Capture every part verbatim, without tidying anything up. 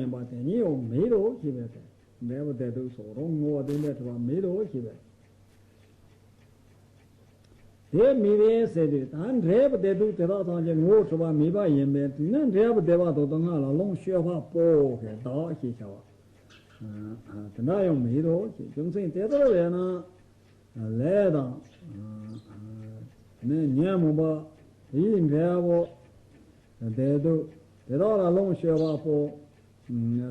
ཡིན་པ་དེ་ཉིད་ཡང་མེད་དོ་ཞེས་པས་ཏེ། འབྲས་བུ་བདེ་སྡུག་སོགས་རང་ངོ་བོ་བདེན་པར་གྲུབ་པ་མེད་དོ་ཞེས་པས། དེ་མེད་པས་ཟེར་དུས་ད་འབྲས་བུ་བདེ་སྡུག་དེ་དག་ཐམས་ཅད་ངོ་བོ་གྲུབ་པ་མེད་པ་ཡིན་པས་དེས་ན་འབྲས་བུ་བདེ་བ་དང་སྡུག་བསྔལ་ལ་ལོངས་སྤྱོད་པ་པོ་གི་བདག་ཞེས་བྱ་བ། དེ་འདྲ་ཡང་མེད་དོ་ཞེས། རྒྱུ་མཚན་དེ་ལྟར་བས་ན། ལས་དང་། ནི་ཉོན་མོངས་པ་ཡི་འབྲས་བུ། བདེ་སྡུག་དེ་དག་ལ་ལོངས་སྤྱོད་པ་པོ།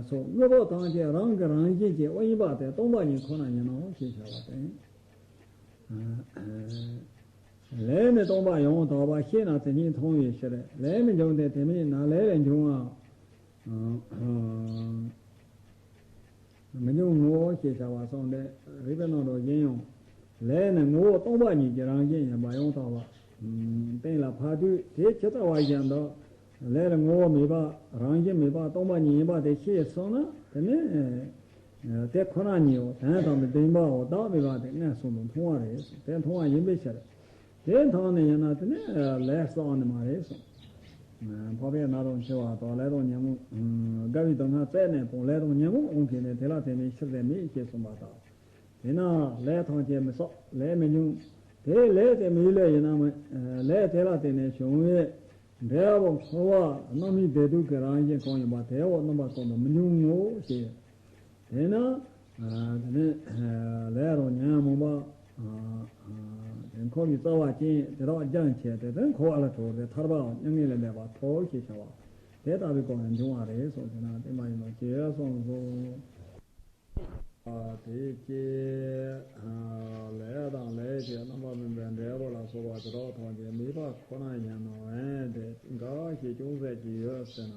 སོགས་དངོས་པོ་ཐམས་ཅད་རང་གི་རང་བཞིན་གྱིས་དབེན་པ་དེ་སྟོང་པ་ཉིད་ཁོ་ན་ཡིན་ནོ་ཞེས་བྱ་བ་སྟེ། ལས་ནི་སྟོང་པ་ཡང་དག་པ་ཤེས་ན་དེ་ཉིད་མཐོང་བའི་ཕྱིར། ལས་མི་འབྱུང་སྟེ་དེ་མེད་ན་ལས་ལས་འབྱུང་བའང་། མི་འབྱུང་ངོ་ཞེས་བྱ་བ་གསུངས་ཏེ། རིགས་པའི་རྣམ་གྲངས་གཞན་ཡང་། ལས་ནི་ངོ་བོ་སྟོང་པ་ཉིད་ཀྱི་རང་བཞིན་ཡིན་པ་ཡང་དག་པ། གཏན་ལ་ཕབ་དུས་དེ་ཇི་ལྟ་བ་བཞིན་དུ། ལས་ལ་ངོ་བོ་མེད་པ་རང་བཞིན་མེད་པ་སྟོང་པ་ཉིད་ཡིན་པ་དེ་ཤེས་སོང་ན་དེ་ནི། དེ་ཁོ་ན་ཉིད་འོ་དོན་དམ་པའི་བདེན་པའོ་བདག་མེད་པ་དེ་མངོན་སུམ་དུ་མཐོང་བ་རེད། དེ་མཐོང་བ་ཡིན་པའི་ཕྱིར། དེ་མཐོང་ནས་ཡིན་ན་དེ་ནི་ལས་བསགས་ནི་མ་རེད་གསུངས། འཕགས་པའི་ནགས་དང་འཆི་བ་དང་ལས་དང་ཉོན་མོངས། དགའ་བའི་སྡུག་བསྔལ་བཙལ་ནས་སྤོང་། ལས་དང་ཉོན་མོངས་དབང་གིས་ནི། དེ་ལ་དེ་མེད་ཕྱིར་དེ་མེད་ཅེས་གསུངས་པ་ལྟར། དེས་ན་ལས་ཐམས་ཅད་མི་བསགས་ལས་མི་འབྱུང་། དེ་ལས་དེ་མེད་ལས་ཡིན་ན་མི། ལས་དེ་ལ་བརྟེན་ནས་བྱུང་བའི་འབྲས་བུ་འཁོར་བ་རྣམ་སྨིན་བདེ་སྡུག་གི་རང་བཞིན་གང་ཡིན་པ་དེའོ་རྣམ་པ་ཀུན་ཏུ་མི་འབྱུང་ངོ་ཞེས། དེས་ན། དེ་ནས་ལས་རང་ཉོན་མོངས་པ། དེ་འཁོར་བའི་རྩ་བ་ཅན་དེ་དག་སྦྱང་བྱས་ཏེ་དེ་འཁོར་བ་ལས་གྲོལ་ཏེ་ཐར་པའམ་མྱ་ངན་ལས་འདས་པ་ཐོབ་ཞེས་བྱ་བ། དེ་ལྟ་བུའི་སྒོ་ནས་འབྱུང་བ་རེད་གསུངས་ཏེ་ན་དེ་མ་ཡིན་ནོ་ཞེས་གསུངས་སོ། དེ་སྐྱེས། ལས་དང་ལས་ཀྱི་རྣམ་པར་སྨིན་པའི་འབྲས་བུ་ལ་སོགས་པ་དེ་དག་ཐམས་ཅད་མེད་པ་ཁོ་ན་ཡིན་ནོ། འོན་ཏེ་འགའ་ཞིག་ཅུང་ཟད་ཅིག་ཡོད་ཟེར་ན།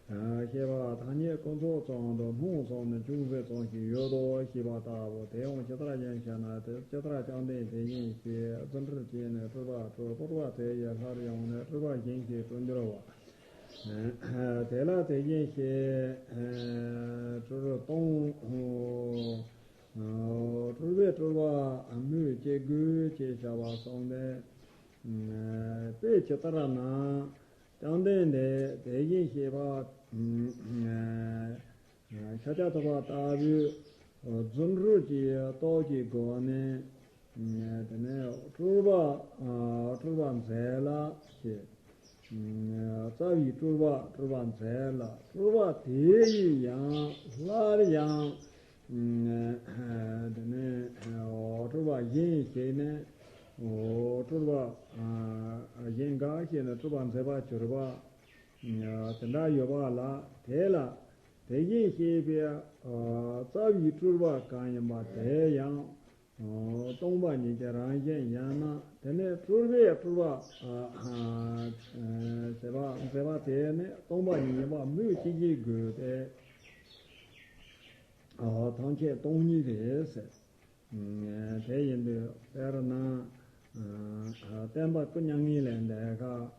ཤེས་པ་ཐ་སྙད་ཀུན་རྫོབ་ཙམ་དུ་སྣང་ཙམ་ནི་ཅུང་ཟད་ཙམ་ཞིག་ཡོད་དོ་ཞེས་པ་ལྟ་བུ། དེ་ཡང་ཇི་ལྟར་ཡིན་ཞེ་ན། དེ་ཇི་ལྟར་བཅོམ་ལྡན་དེ་བཞིན་གཤེགས་རྫུ་འཕྲུལ་གྱིས་ནི་སྤྲུལ་པ་སྤྲུལ། སྤྲུལ་པ་དེ་ཡི་སླར་ཡང་ནི་སྤྲུལ་པ་གཞན་ཞིག་སྤྲུལ་འགྱུར་བ། དེ་ལ་དེ་བཞིན་གཤེགས་སྤྲུལ་སྟོང་། སྤྲུལ་པས་སྤྲུལ་པ་སྨོས་ཅི་དགོས་ཅེས་བྱ་བ་གསུངས་ཏེ། དཔེ་ཇི་ལྟར་ན། བཅོམ་ལྡན་འདས་དེ་བཞིན་གཤེགས་པ། ཤཱཀྱ་ཐུབ་པ་ལྟ་བུའི་རྫུ་འཕྲུལ་གྱི་སྟོབས་ཀྱི་སྒོ་ནས། དེ་ནས་སྤྲུལ་པ། སྤྲུལ་པ་མཛད་ལ་ཞེས། རྩ་བའི་སྤྲུལ་པ་སྤྲུལ་པ་མཛད་ལ། སྤྲུལ་པ་དེ་ཡི་ཡང་སླར་ཡང་། དེ་ནས་སྤྲུལ་པ་གཞན་ཞིག་ནས། སྤྲུལ་པ་གཞན་འགའ་ཞིག་ནས་སྤྲུལ་པ་མཛད་པར་གྱུར་པ། དེ་འདྲ་ཡོད་པ་ལ། དེ་ལ་དེ་བཞིན་གཤེགས་པའི་རྩ་བའི་སྤྲུལ་པ་གང་ཡིན་པ་དེ་ཡང་སྟོང་པ་ཉིད་ཀྱི་རང་བཞིན་ཡིན་ན། དེ་ནས་སྤྲུལ་པས་སྤྲུལ་པ་ཞེས་པ་མཛད་པ་དེ་ནི་སྟོང་པ་ཉིད་ཡིན་པ་སྨོས་ཅི་ཞིག་དགོས་ཏེ། ཐམས་ཅད་སྟོང་ཉིད་རེད་ཟེར། དེ་ཡིན་དུས་དཔེར་ན། བསྟན་པ་སྐུ་མྱ་ངན་ལས་འདས་ཁ།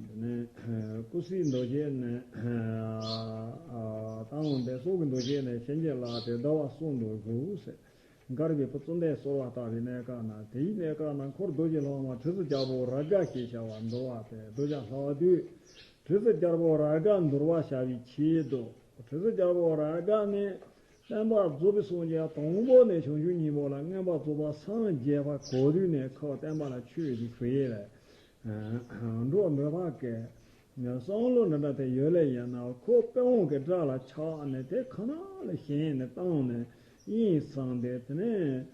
དེ་ནས་ཀུན་གཟིགས་མདོ་རྒྱུད་ནས། རྟ་དབང་འདས་སོགས་ཀྱི་མདོ་རྒྱུད་ནས་བྱིན་གྱིས་བརླབས་ཏེ་ཟླ་བ་གསུམ་དུ་བཞུགས་ཟེར། མགར་བའི་བུ་ཙནྡན་གསོལ་བ་བཏབ་པའི་གནས་སྐབས་ན། དེའི་གནས་སྐབས་ན་འཁོར་རྡོ་རྗེ་ལྷ་མ་དྲི་ཟའི་རྒྱལ་པོ་རཱ་ག་ཞེས་བྱ་བ་འདུལ་བ་སྟེ། གདུལ་བྱ་ལྷ་བདུད་དྲི་ཟའི་རྒྱལ་པོ་རཱ་ག་འདུལ་བར་བྱ་བའི་ཆེད་དུ། དྲི་ཟའི་རྒྱལ་པོ་རཱ་ག་ནི། བསྟན་པ་རྫོགས་པའི་སངས་རྒྱས་དང་པོ་ནས་བྱང་ཆུབ་ཉིད་པོ་ལ་མངོན་པར་རྫོགས་པར་སངས་རྒྱས་པ་གོ་དུས་ནས་ཁོ་བསྟན་པ་ལ་ཆོས་ཀྱི་བོད་ཡིག་ལ་འགྲོ་འདོད་པ་གི་བསམ་བློ་འདི་འདྲ་དེ་ཡོད་ལེ་ཡིན་ན། ཁོ་དཔལ་དབང་གི་སྒྲ་ལ་ཆགས་ནས་དེ་ཁ་ན་ལ་ཞེན་ནས་བཏང་ནས་ཡིན་བསམ་སྟེ། དེ་ནས་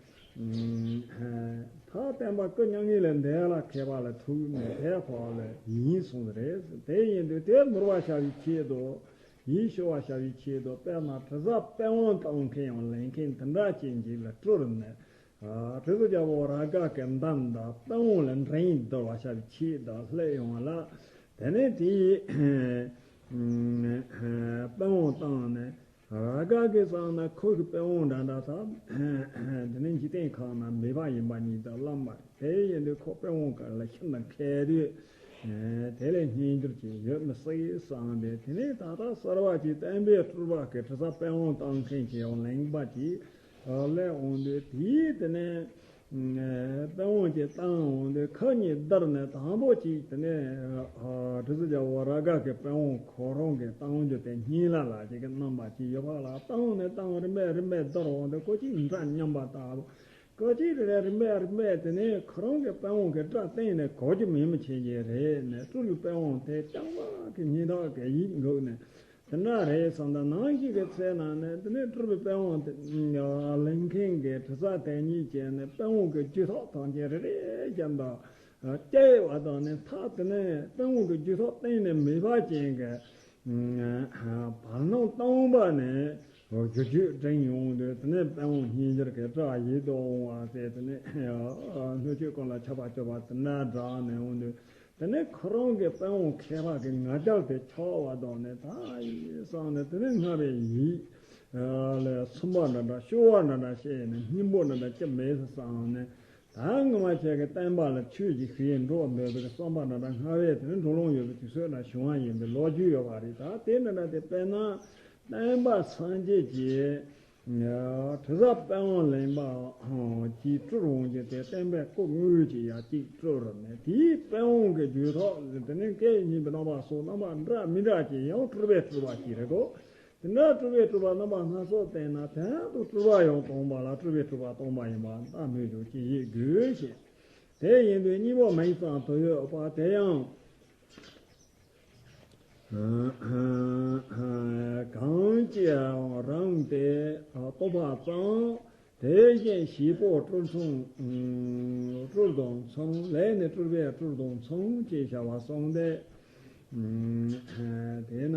ད་བསྟན་པ་སྐུ་མྱ་ངན་ལས་འདས་ལ་མཁས་པ་ལ་ཐུག་ནས་དེ་ཕར་ལ་ཡིན་སོང་རེད། དེ་ཡིན་དུས་དེ་ནོར་བ་བྱ་བའི་ཆེད་དུ། ཡིད་སྐྱོ་བ་བྱ་བའི་ཆེད་དུ། དཔེར་ན་དྲི་ཟ་དཔལ་དབང་བཏང་མཁན་ཡང་ལེན་མཁན་དེ་འདྲ་ཅན་ཅིག་ལ་སྤྲུལ་ནས། དྲི་ཟའི་རྒྱལ་པོ་རཱ་ག་གི་འདམ་དང་དཔལ་དབང་ལ་འགྲན་ཡིད་བསྡུར་བ་བྱ་བའི་ཆེད་དུ་སླེབས་ཡོང་བ་ལ། དེ་ནས་དེ་ཡིས་དཔལ་དབང་བཏང་ནས། རཱ་ག་གིས་བསམ་ན་ཁོ་གི་དཔལ་དབང་འདྲ་འདྲ་ས། དེ་ནས་འཇིག་རྟེན་ཁམས་ན་མེད་པ་ཡིན་པ་ཉིད་དུ་བླངས་པ་རེད། དེ་ཡིན་དུས་ཁོ་དཔལ་དབང་ག་ལ་ཤིན་ཏུ་མཁས་དུས། དེ་ལས་རྙེད་འགྱུར་གྱི་ཡོད་མི་སྲིད་བསམ་པས། དེ་ནས་ད་ལྟ་གསར་བ་གྱིས་བསྟན་པའི་སྤྲུལ་པ་གི་དྲི་ཟ་དཔལ་དབང་བཏང་མཁན་གྱི་ཡང་ལེན་པ་གྱིས་སླེབས་འོང་དུས། དེའི་དེ་ནས་ དཔལ་དབང་གི་བཏང་འོང་དུས་ཁ་གཉིས་བརྡར་ནས་དང་པོ་གཅིག་དེ་ནས་དྲི་ཟ་རྒྱལ་པོ་རཱ་ག་གི་དཔལ་དབང་ཁོ་རང་གི་བཏང་རྒྱུ་དེ་སྙིང་ལ་ལ་ཅིག་གི་རྣམ་པ་ཅིག་ཡོད་པ་ལ། བཏང་ནས་བཏང་རིམ་པས་རིམ་པས་བརྡར་འོང་དུས་ཁོ་གཅིག་འདྲ་མཉམ་པ་ལྟ་བུ། ཁོ་གཅིག་རེ་རེ་རིམ་པས་རིམ་པས་དེ་ནས་ཁོ་རང་གི་དཔལ་དབང་གི་སྒྲ་གཏན་ནས་གོ་རྒྱུ་མེད་མི་ཆེན་གྱི་རེད་ནས། སྤྲུལ་པའི་དཔལ་དབང་དེ་རྐྱང་པ་གི་སྙིང་ཐག་གི་ཡིད་འགུག་ནས། དེ་འདྲ་རེད་བསམ། ད་ནང་བཞིན་གྱི་ཚེ་ན་ནི་དེ་ནས་སྤྲུལ་པའི་དཔལ་དབང་དེ་ལེན་མཁན་གྱི་དྲི་ཟ་དེ་གཉིས་བྱས་ནས་དཔལ་དབང་གི་རྒྱུད་ཐོག་ཐམས་ཅད་རེ་རེ་བཞིན་དུ་བསྐྱལ་བ་དང་ནི། མཐའ་དེ་ནས་དཔལ་དབང་གི་རྒྱུད་ཐོག་གཏན་ནས་མེད་པ་ཅན་གྱི་བར་སྣང་སྟོང་པ་ནས་རྒྱུད་རྒྱུད་འབྲིང་ཡོང་དུས། དེ་ནས་དཔལ་དབང་སྙིང་རྗེ་གི་སྒྲ་ཡིད་དུ་འོང་བ་དེ། དེ་ནས་སྣོད་བཅུད་ཀུན་ལ་ཁྱབ་པ་སྤྱོད་པ་དེ་འདྲ་སྒྲ་ནས་འོང་དུས། དེ་ནས་ཁོ་རང་གི་དཔལ་དབང་ཁྱད་པར་གྱི་ང་རྒྱལ་དེ་ཆགས་པ་དང་ནི། ད་ཡིན་བསམ་ནས་དེ་ནས་སྔར་བས་ཡིད་ལ་སུན་པ་འདྲ་འདྲ་སྐྱོ་བ་འདྲ་འདྲ་བྱས་ནས་སྙིང་པོ་འདྲ་འདྲ་ཅི་མེད་བསམ་ནས། ད་ངོ་མ་ཁྱེད་ཀྱི་བསྟན་པ་ལ་ཆོས་ཀྱི་ཤེས་འགྲོ་འདོད་པའི་བསམ་པ་འདྲ་འདྲ་སྔར་བས་དེ་ནས་འགྲོ་ལོང་ཡོད་པའི་དུས་ཚོད་ལ་བྱུང་བ་ཡིན་པའི་ལོ་རྒྱུས་ཡོད་པ་རེད། ད་དེ་འདྲ་འདྲ་དེ་དཔེར་ན། བསྟན་པ་སངས་རྒྱས་ཀྱི་དྲི་ཟ་དཔལ་དབང་ལེན་པ་གཅིག་སྤྲུལ་འོང་རྒྱུ་དེ། བསྟན་པའི་སྐུ་དངོས་ཀྱི་ཡ་གཅིག་སྤྲུལ་རུ་ནས། དེའི་དཔལ་དབང་གི་རྒྱུད་ཐོག་དེ་ནས་སྐད་སྙན་པའི་རྣམ་པ་སོགས་རྣམ་པ་འདྲ་མི་འདྲ་ཅིག་ཡང་སྤྲུལ་པའི་སྤྲུལ་པ་ཅིག་རེད་གོ། དེ་འདྲ་སྤྲུལ་པའི་སྤྲུལ་པ་རྣམ་པ་སྣ་ཚོགས་བསྟན་ན། དོན་དུ་སྤྲུལ་པ་ཡང་སྟོང་པ་ལ་སྤྲུལ་པའི་སྤྲུལ་པ་སྟོང་པ་ཡིན་པ་ལྟ་མོད་ཀྱང་ཅི་ཞིག་དགོས་ཤེས། དེ་ཡིན་དུས་སྙིང་པོ་མིང་ཙམ་དུ་ཡོད་པ་དེ་ཡང་། གང་ཅི་རང་སྟེ་རྟོག་པ་ཙམ། དེ་བཞིན་བྱེད་པོ་སྤྲུལ་མཚུངས། སྤྲུལ་དང་མཚུངས། ལས་ནི་སྤྲུལ་པའི་སྤྲུལ་དང་མཚུངས་ཅེས་བྱ་བ་གསུངས་ཏེ། དེས་ན།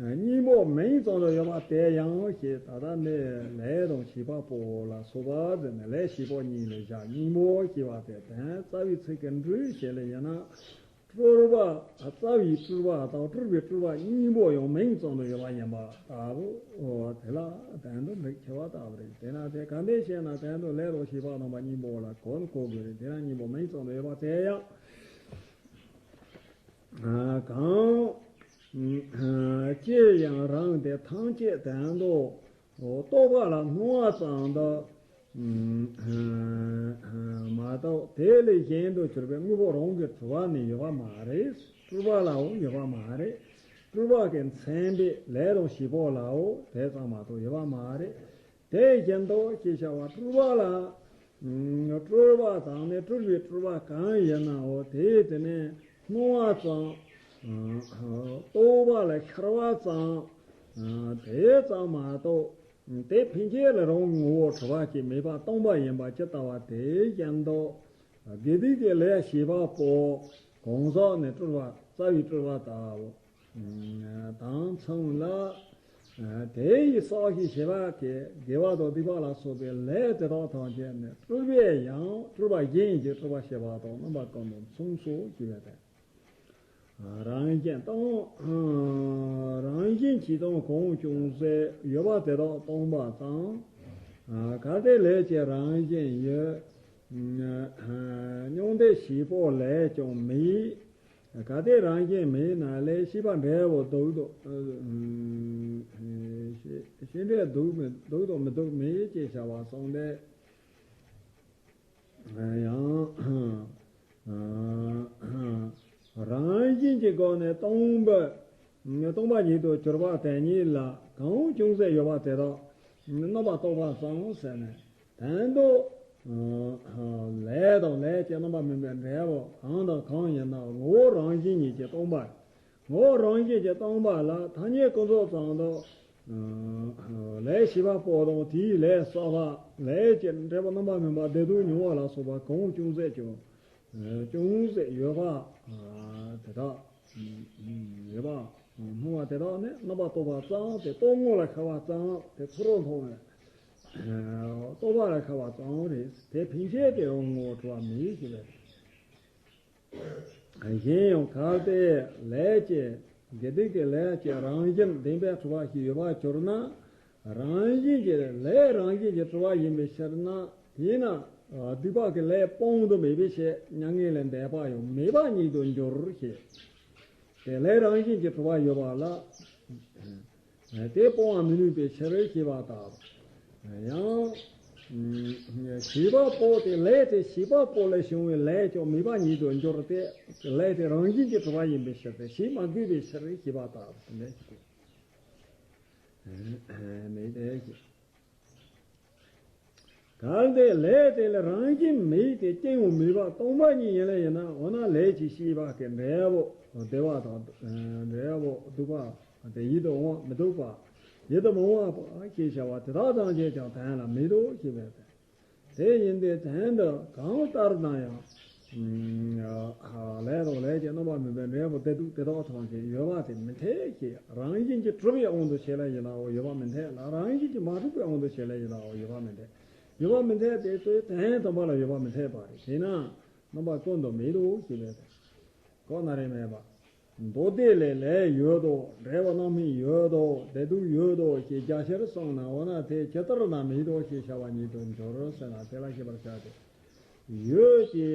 སྙིང་པོ་མིང་ཙམ་དུ་ཡོད་པ་དེ་ཡང་ཞེས། ད་ལྟ་ནི་ལས་དང་བྱེད་པ་པོ་ལ་སོགས་པ་ཟེར་ནས་ལས་བྱེད་པོ་གཉིས་ལ་བཞག་སྙིང་པོ་ཞེས་པ་དེ་དོན་རྩ་བའི་ཚིག་གི་འགྲོས་བྱས་ལ་ཡིན་ན། སྤྲུལ་པ་རྩ་བའི་སྤྲུལ་པ་དང་སྤྲུལ་པའི་སྤྲུལ་པ་གཉིས་པོ་ཡང་མིང་ཙམ་དུ་ཡོད་པ་ཡིན་པ་ལྟ་བུ། དེ་ལ་དོན་དུ་འགྲིག་ཆེ་བ་ལྟ་བུ་རེད། དེས་ན་དེ་ག་འདྲ་བྱས་ན་དོན་དུ་ལས་དང་བྱེད་པ་རྣམ་པ་གཉིས་པོ་ལ་གོ་གོ་དགོས་རེད། དེ་ན་གཉིས་པོ་མིང་ཙམ་དུ་ཡོད་པ་དེ་ཡང་། གང་ཅི་ཡང་རང་སྟེ་ཐམས་ཅད་དོན་དུ་རྟོག་པ་ལ་སྣང་བ་ཙམ་དུ་མ་གཏོགས། དེ་ལས་གཞན་དུ་གྱུར་པའི་དངོས་པོ་རང་གི་གྲུབ་པ་ནི་ཡོད་པ་མ་རེད། སྤྲུལ་པ་ལའང་ཡོད་པ་མ་རེད། སྤྲུལ་པ་གི་མཚན་པའི་ལས་དང་བྱེད་པོ་ལའང་དེ་ཙམ་མ་གཏོགས་ཡོད་པ་མ་རེད། དེ་བཞིན་དུ་ཞེས་བྱ་བ་སྤྲུལ་པ་ལ། སྤྲུལ་པ་དང་ནི་སྤྲུལ་པའི་སྤྲུལ་པ་གང་ཡིན་ནའང་དེ་དེ་ནི་སྣང་བ་ཙམ། རྟོག་པ་ལ་ཤར་བ་ཙམ། དེ་ཙམ་མ་གཏོགས། དེ་ཕན་ཆད་ལ་རང་ངོ་བོ་གྲུབ་པ་ཅིག་མེད་པ་སྟོང་པ་ཡིན་པ་ཇི་ལྟ་བ་དེ་བཞིན་དུ། དགེ་སྡིག་གི་ལས་བྱེད་པ་པོ་གང་ཟག་ནི་སྤྲུལ་པ་རྩ་བའི་སྤྲུལ་པ་ལྟ་བུ། དང་མཚུངས་ལ། དེ་ཡི་བསགས་ཤིང་བྱས་པ་གི་དགེ་བ་དང་སྡིག་པ་ལ་སོགས་པའི་ལས་དེ་དག་ཐམས་ཅད་ནི་སྤྲུལ་པས་ཡང་སྤྲུལ་པ་གཞན་གྱི་སྤྲུལ་པ་བྱེད་པ་དང་རྣམ་པ་ཀུན་ཏུ་མཚུངས་སོ་ཞེས་པས་ཏེ། རང་བཞིན་སྟོང་། རང་བཞིན་གྱིས་སྟོང་གང་ཅུང་ཟད་ཡོད་པ་དེ་དག་སྟོང་པ་དང་། གལ་ཏེ་ལས་ཀྱི་རང་བཞིན་ཡོད། མྱང་འདས་བྱེད་པོ་ལས་ཀྱང་མེད། གལ་ཏེ་རང་བཞིན་མེད་ན་ལས་བྱེད་པ་འབྲས་བུ་སྡུག་དང་། བྱེད་འབྲས་སྡུག་མི་སྡུག་དང་མི་སྡུག་མེད་ཅེས་བྱ་བ་གསུངས་ཏེ། ཡང་རང་བཞིན་གྱི་སྒོ་ནས་སྟོང་པ། སྟོང་པ་ཉིད་དུ་གྱུར་པ་དེ་ཉིད་ལ་གང་ཅུང་ཟད་ཡོད་པ་དེ་དག་རྣམ་པར་རྟོག་པ་ཙམ་ཟེར་ནས། དོན་དུ་ལས་དང་ལས་ཀྱི་རྣམ་པ་མིན་པའི་འབྲས་བུ་གང་དང་གང་ཡིན་ན་ངོ་བོ་རང་བཞིན་ཉིད་ཀྱིས་སྟོང་པ། ངོ་བོ་རང་བཞིན་གྱིས་སྟོང་པ་ལ་ཐ་སྙད་ཀུན་རྫོབ་ཙམ་དུ། ལས་བྱེད་པ་པོ་དང་དེའི་ལས་བསགས་པ། ལས་ཀྱི་འབྲས་བུ་རྣམ་པར་སྨིན་པ་བདེ་སྡུག་མྱོང་བ་ལ་སོགས་པ་གང་ཅུང་ཟད་ཀྱང་། ཅུང་ཟད་ཡོད་པ་དེ་དག་ཡོད་པ་སྣང་བ་དེ་དག་ནི་རྣམ་པར་རྟོག་པ་ཙམ་སྟེ། རྟོག་ངོ་ལ་ཤར་བ་ཙམ་སྟེ། ཚུར་མཐོང་བས་རྟོག་པ་ལ་ཤར་བ་ཙམ་རེད། དེ་ཕན་ཆད་དེ་རང་ངོ་བོ་གྲུབ་པ་མེད་ཞེས་པས། གཞན་ཡང་གལ་ཏེ་ལས་ཀྱི། དགེ་སྡིག་གི་ལས་ཀྱི་རང་བཞིན་བདེན་པར་གྲུབ་པ་ཞིག་ཡོད་པར་གྱུར་ན། རང་བཞིན་གྱི་ལས་རང་བཞིན་གྱིས་གྲུབ་པ་ཡིན་པའི་ཕྱིར་ན། དེས་ན་སྡིག་པ་གི་ལས་སྤོང་དུ་མེད་པའི་ཕྱིར། མྱ་ངན་ལས་འདས་པ་ཡང་མེད་པ་ཉིད་དུ་འགྱུར་ཞེས། དེ་ལས་རང་བཞིན་གྱིས་གྲུབ་པ་ཡོད་པ་ལ། དེ་སྤོང་བར་མི་ནུས་པའི་ཕྱིར་ཞེས་པ་ལྟར། ཡང་། ཤེས་པ་པོ་དེ་ལས་དེ་ཤེས་པ་པོ་ལས་བྱུང་བའི་ལས་ཀྱང་མེད་པ་ཉིད་དུ་འགྱུར་ཏེ། ལས་དེ་རང་བཞིན་གྱིས་གྲུབ་པ་ཡིན་པའི་ཕྱིར་ཏེ། ཞེས་མ་དགོས་པའི་ཕྱིར་ཞེས་པ་ལྟར་དེ་ལས་ཀྱང་། མེད་དེ། གལ་ཏེ་ལས་དེ་ལས་རང་བཞིན་མེད་དེ་སྐྱེ་ཡང་མེད་པ་སྟོང་པ་ཉིད་ཡིན་ལ་ཡིན་ན། འོ་ན་ལས་ཀྱི་ཤེས་པ་གི་འབྲས་བུ་བདེ་བ་དང་འབྲས་བུ་སྡུག་པ་དེ་ཡིད་དུ་འོང་བ་མི་སྡུག་པ་ཡིད་དུ་མི་འོང་བ་ཞེས་བྱ་བ་དེ་དག་ཐམས་ཅད་ཀྱང་དོན་ལ་མེད་དོ་ཞེས་པས། དེ་ཡིན་ཏེ་དོན་འདི་གང་ལྟར་ན་ཡང་། ལས་དང་ལས་ཀྱི་རྣམ་པ་མིན་པའི་འབྲས་བུ་བདེ་སྡུག་དེ་དག་ཐམས་ཅད་ཡོད་པ་དེ་མི་འཐད་ཅེས། རང་བཞིན་གྱིས་གྲུབ་པའི་དབང་དུ་བྱས་ལ་ཡིན་ནའང་ཡོད་པ་མི་འཐད་ལ། རང་བཞིན་གྱིས་མ་གྲུབ་པའི་དབང་དུ་བྱས་ལ་ཡིན་ནའང་ཡོད་པ་མི་འཐད། ཡོད་པ་མི་འཐད་དེ་ལྟོས་དོན་དམ་པ་ལ་ཡོད་པ་མི་འཐད་པ་རེད། དེས་ན་རྣམ་པ་ཀུན་ཏུ་མེད་དོ་ཞེས་པས། ཁོ་ན་རེ་མེད་པ། མདོ་སྡེ་ལས་ལས་ཡོད་དོ། འབྲས་བུ་རྣམ་སྨིན་ཡོད་དོ། བདེ་སྡུག་ཡོད་དོ་ཞེས་རྒྱ་ཆེར་གསུངས་ན། འོ་ན་དེ་ཇི་ལྟར་ན་མེད་དོ་ཞེས་བྱ་བ་ཉིད་དུ་འགྱུར་ཟེར་ན། དེ་ལ་ཤེས་པར་བྱ་སྟེ། ཡོད་ཀྱི་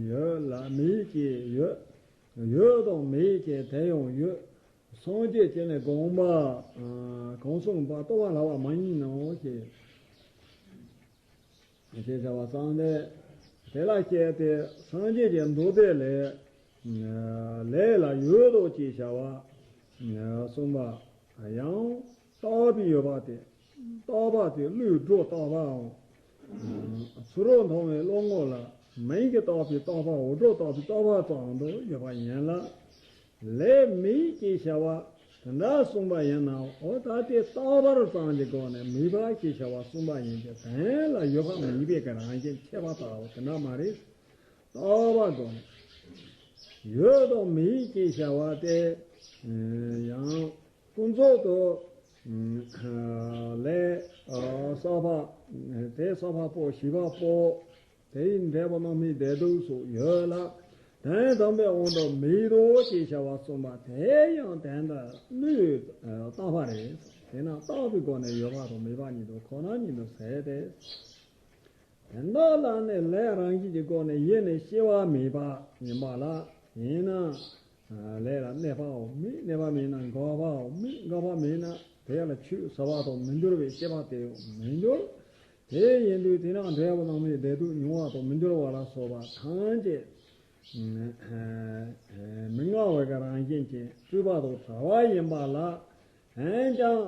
ཡོད་ལ་མེད་ཀྱི་ཡོད། ཡོད་དང་མེད་ཀྱི་དེ་ཡང་ཡོད། སངས་རྒྱས་ཀྱིས་ནི་དགོངས་པ་གང་གསུངས་པ་རྟོགས་པར་སླ་བ་མ་ཡིན་ནོ་ཞེས། ཞེས་བྱ་བ་གསུངས་ཏེ། དེ་ལ་བཤད་དེ་སངས་རྒྱས་ཀྱི་མདོ་སྡེ་ལས། ལས་ལ་ཡོད་དོ་ཅེས་བྱ་བ་གསུངས་པ་ཡང་རྟག་པའི་ཡོད་པ་སྟེ། རྟག་པ་དེ་བློས་སྒྲོ་བཏགས་པའམ། ཚུ་རོལ་མཐོང་བའི་བློ་ངོ་ལ་མིང་གིས་བཏགས་པའི་རྟག་པའོ། སྒྲོ་བཏགས་པའི་རྟག་པ་ཙམ་དུ་ཡོད་པ་ཡིན་ལ། ལས་མེད་ཅེས་བྱ་བ་དེ་འདྲ་གསུངས་པ་ཡིན་ན། འོ་ད་དེ་རྟག་པར་ཙམ་གྱི་སྒོ་ནས་མེད་པ་ཞེས་བྱ་བ་གསུངས་པ་ཡིན་ཏེ། དོན་ལ་ཡོད་པ་མེད་པའི་གི་རང་བཞིན་ཁྱད་པར་ལྟ་བུ་དེ་འདྲ་མ་རེད། རྟག་པ་སྒོ་ནས་ཡོད་དང་མེད་ཅེས་བྱ་བ་དེ་ཡང་ཀུན་རྫོབ་ཏུ་ལས་ས་ཕ་དེ་ས་ཕ་པོ་ཞེས་པ་པོ། དེ་ཡི་འབྲས་བུ་རྣམ་སྨིན་བདེ་སྡུག་སོགས་ཡོད་ལ། དོན་དམ་པའི་དབང་དུ་མེད་དོ་ཞེས་བྱ་བ་གསུངས་པ་དེ་ཡང་དོན་དམ་བློས་བཏགས་པ་རེད། དེས་ན་རྟག་པའི་སྒོ་ནས་ཡོད་པ་དང་མེད་པ་ཉིད་དུ་ཁོ་ན་ཉིད་དུ་ཟད་དེ། དོན་དག་ལ་ནི་ལས་རང་བཞིན་གྱི་སྒོ་ནས་ཡེ་ནས་སྐྱེ་བ་མེད་པ་ཡིན་པ་ལ། ཡིན་ན། ལས་ལ་གནས་པའང་མེད། གནས་པ་མེད་ན་འགག་པའང་མེད། འགག་པ་མེད་ན་དེ་ལ་ཆོས་ཟ་བ་དང་མི་འགྱུར་བའི་སྐྱེ་བ་དེ་ཡང་མི་འགྱུར། དེ་ཡིན་དུས་དེ་ན་འབྲས་བུ་རྣམ་སྨིན་བདེ་སྡུག་མྱོང་བ་དང་མི་འགྱུར་བ་ལ་སོགས་པ་ཐམས་ཅད་མི་མངའ་བའི་གི་རང་བཞིན་ཅན་སྤྲོས་པ་དང་བྲལ་བ་ཡིན་པ་ལ། འོན་ཀྱང་།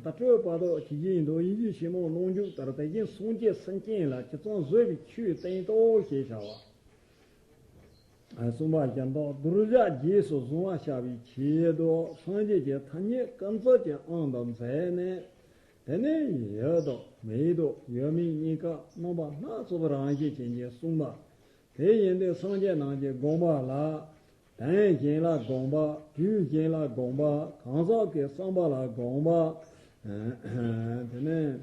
བརྡ་སྤྲོད་པ་དག་ཇི་བཞིན་དུ་ཡིད་ཀྱི་ཕྱི་མོ་རྣམ་འཇུག་ལྟར་དེ་བཞིན་སངས་རྒྱས་སེམས་ཅན་ལ་ཇི་ཙམ་བཟོད་པའི་ཆོས་བསྟན་ཏོ་ཞེས་བྱ་བ། གསུངས་པ་བཞིན་དུ་གདུལ་བྱ་རྗེས་སུ་བཟུང་བར་བྱ་བའི་ཆེད་དུ་སངས་རྒྱས་ཀྱིས་ཐ་སྙད་ཀུན་རྫོབ་ཀྱི་དབང་དུ་མཛད་ནས། དེ་ནས་ཡོད་དང་མེད་དང་ཡོད་མེད་གཉིས་ཀ་རྣམ་པ་སྣ་ཚོགས་པའི་རང་བཞིན་ཅན་གྱིས་གསུངས་པ། དེ་ཡིན་དུས་སངས་རྒྱས་རྣམས་ཀྱིས་དགོངས་པ་ལ། དོན་གཞན་ལ་དགོངས་པ། དུས་གཞན་ལ་དགོངས་པ། གང་ཟག་གི་བསམ་པ་ལ་དགོངས་པ། དེ་ནས་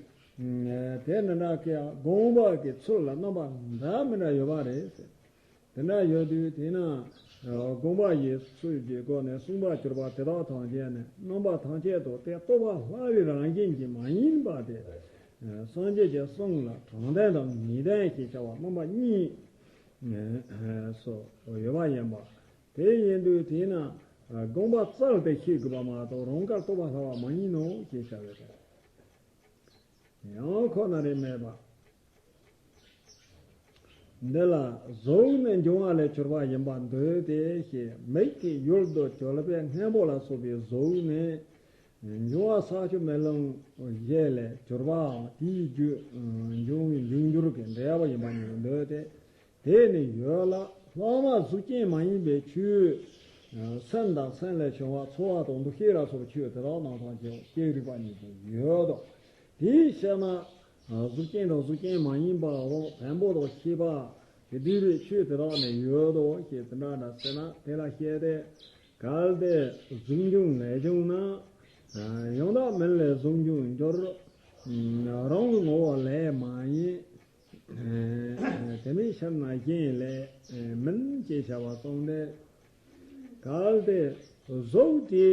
དེ་འདྲ་འདྲ་གི་དགོངས་པ་གི་ཚུལ་ལ་རྣམ་པ་འདྲ་མི་འདྲ་ཡོད་པ་རེད། དེ་འདྲ་ཡོད་དུས་དེས་ན་དགོངས་པ་ཡི་ཚུལ་གྱི་སྒོ་ནས་གསུངས་པར་གྱུར་པ་དེ་དག་ཐམས་ཅད་ནི་རྣམ་པ་ཐམས་ཅད་དུ་དེ་རྟོགས་པ་སླ་བའི་རང་བཞིན་གྱིས་མ་ཡིན་པ་སྟེ། སངས་རྒྱས་ཀྱི་གསུང་ལ་དྲང་དོན་དང་ངེས་དོན་ཞེས་བྱ་བ་རྣམ་པ་གཉིས་སུ་ཡོད་པ་ཡིན་པ། དེ་ཡིན་དུས་དེས་ན་དགོངས་པ་བཙལ་ཏེ་ཤེས་དགོས་པ་མ་གཏོགས་རང་དགར་རྟོགས་པ་སླ་བ་མ་ཡིན་ནོ་ཞེས་བྱ་བའི་ཕྱིར། ཡང་ཁོ་ན་རེ་མེད་པ། འདི་ལ་གཟུགས་ནི་འབྱུང་བ་ལས་གྱུར་པ་ཡིན་པར་འདོད་དེ་ཞེས། མིག་གི་ཡུལ་དུ་གྱུར་པའི་སྔན་པོ་ལ་སོགས་པའི་གཟུགས་ནི། འབྱུང་བ་ས་ཆུ་མེ་རླུང་བཞི་ལས་གྱུར་པའམ་དེའི་རྒྱུ་འབྱུང་བའི་འབྱུང་འགྱུར་གྱི་འབྲས་བུ་ཡིན་པ་ཉིད་དུ་འདོད་དེ། དེ་ནི་ཡོད་ལ་ལྷག་མ་གཟུགས་ཅན་མ་ཡིན་པའི་ཆོས། སེམས་དང་སེམས་ལས་བྱུང་བ་ཚོར་བ་དང་འདུ་ཤེས་ལ་སོགས་པའི་ཆོས་དེ་དག་རྣམས་ཐམས་ཅད་ཀྱང་རིག་པ་ཉིད་དུ་ཡོད་དོ། དེའི་ཕྱིར་ན་གཟུགས་ཅན་དང་གཟུགས་ཅན་མ་ཡིན་པའམ་བེམ་པོ་དང་ཤེས་པ་དེ་བསྡུས་པའི་ཆོས་དེ་དག་ནི་ཡོད་དོ་ཞེས་དེ་འདྲ་འདྲ་ཟེར་ན། དེ་ལ་བཤད་དེ། གལ་ཏེ་གཟུགས་འབྱུང་ལས་བྱུང་ན། ཡང་དག་མིན་ལས་གཟུགས་འབྱུང་འགྱུར། རང་གི་ངོ་བོ་ལས་མ་ཡིན། དེ་མིན་ཕྱིར་ན་གཞན་ལས་མིན་ཅེས་བྱ་བ་གསུངས་ཏེ། གལ་ཏེ་གཟུགས་དེ་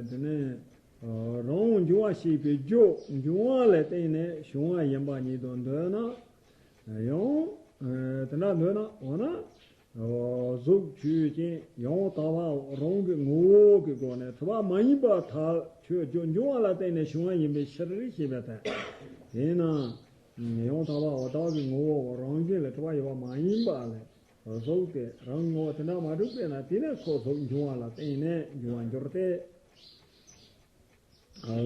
དེ་ནི་རང་འབྱུང་བ་ཞེས་པའི་རྒྱུ། འབྱུང་བ་ལ་བརྟེན་ནས་བྱུང་བ་ཡིན་པ་ཉིད་དུ་འདོད་ན། ཡང་དེ་འདྲ་འདོད་ན། འོ་ན། གཟུགས་ཆོས་ཅན། ཡང་དག་པའོ། རང་གི་ངོ་བོ་གི་སྒོ་ནས་འཁྲུལ་པ་མ་ཡིན་པར་ཐལ། ཆོས་འབྱུང་བ་ལ་བརྟེན་ནས་བྱུང་བ་ཡིན་པའི་ཕྱིར་ཞེས་པ་དང་། དེས་ན་ཡང་དག་པའོ། བདག་གི་ངོ་བོ་རང་བཞིན་ལས་འཁྲུལ་པ་ཡོད་པ་མ་ཡིན་པ་ལས། གཟུགས་དེ་རང་ངོ་བོ་དེ་འདྲ་མ་གྲུབ་པས་ན། དེ་ནི་ཁོ་གཟུགས་འབྱུང་བ་ལ་བརྟེན་ནས་འབྱུང་བར་འགྱུར་ཏེ།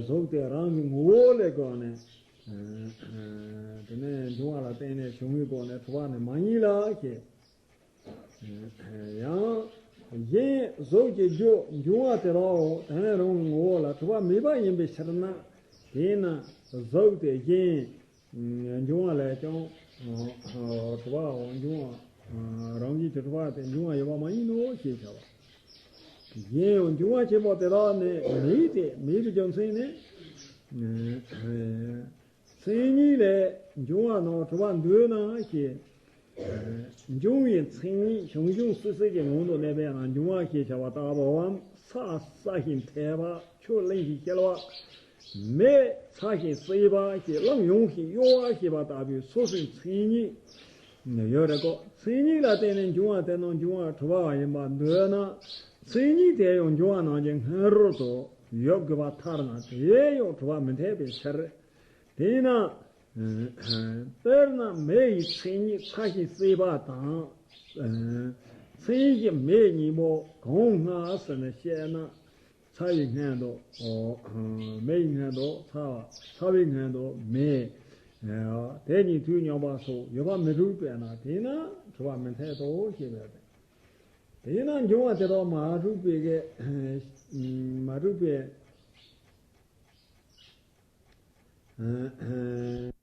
གཟུགས་དེ་རང་གི་ངོ་བོ་ལས་གོ་ནས། དེ་ནས་འབྱུང་བ་ལ་བརྟེན་ནས་བྱུང་བའི་སྒོ་ནས་འཁྲུལ་པ་ནི་མ་ཡིན་ལ་ཞེས། ཡང་གཞན་གཟུགས་ཀྱི་རྒྱུ་འབྱུང་བ་དེ་རའོ། དེ་ནི་རང་གི་ངོ་བོ་ལ་འཁྲུལ་པ་མེད་པ་ཡིན་པའི་ཕྱིར་ན། དེས་ན་གཟུགས་དེ་གཞན་འབྱུང་བ་ལས་ཀྱང་འཁྲུལ་པའོ། འབྱུང་བ་རང་བཞིན་གྱིས་གྲུབ་པ་དེ་འབྱུང་བ་ཡོད་པ་མ་ཡིན་ནོ་ཞེས་བྱ་བ། གཞན་ཡང་འབྱུང་བ་ཆེན་པོ་དེ་དག་ནི་མེད་དེ། མེད་པའི་རྒྱུ་མཚན་ནི། མཚན་ཉིད་ལས་འབྱུང་བ་རྣམས་གྲུབ་པར་འདོད་ན་ཞེས། འབྱུང་བའི་མཚན་ཉིད་ཞང་ཞུང་སི་སི་གི་ངང་དུ་གནས་པས་ན། འབྱུང་བ་ཞེས་བྱ་བ་ལྟ་བུའམ། ས་བསྲ་ཞིང་འཐེབ་པ། ཆུ་བརླན་ཞིང་བསྐྱིལ་བ། མེ་ཚ་ཞིང་བསྲེག་པ་ཞེས་རླུང་ཡོང་ཞིང་གཡོ་བ་ཞེས་པ་ལྟ་བུའི་སོ་སོའི་མཚན་ཉིད་ཡོད་རེད་གོ། མཚན་ཉིད་ལ་བརྟེན་ནས་འབྱུང་བ་དེ་རྣམས་འབྱུང་བ་གྲུབ་པ་ཡིན་པར་འདོད་ན། མཚན་ཉིད་དེ་ཡང་འབྱུང་བ་རྣམས་ཀྱི་སྔ་རོལ་དུ་ཡོད་དགོས་པ་ཐལ་ན། དེ་ཡང་གྲུབ་པ་མི་འཐད་པའི་ཕྱིར། དེས་ན། དཔེར་ན་མེ་ཡི་མཚན་ཉིད་ཚ་ཞིང་བསྲེག་པ་དང་། མཚན་གཞི་མེ་གཉིས་པོ་གང་སྔ་ཟེར་ནས་བཤད་ན། ཚ་བའི་སྔོན་དུ་མེ་ཡི་སྔོན་དུ་ཚ་བ། ཚ་བའི་སྔོན་དུ་མེ། དེ་གཉིས་དུས་མཉམ་པ་སོགས་ཡོད་པ་མི་འགྲུབ་པས་ན། དེས་ན་གྲུབ་པ་མི་འཐད་དོ་ཞེས་པས། དེས་ན་འབྱུང་བ་དེ་དག་མ་གྲུབ་པའི་གི་མ་གྲུབ་པའི།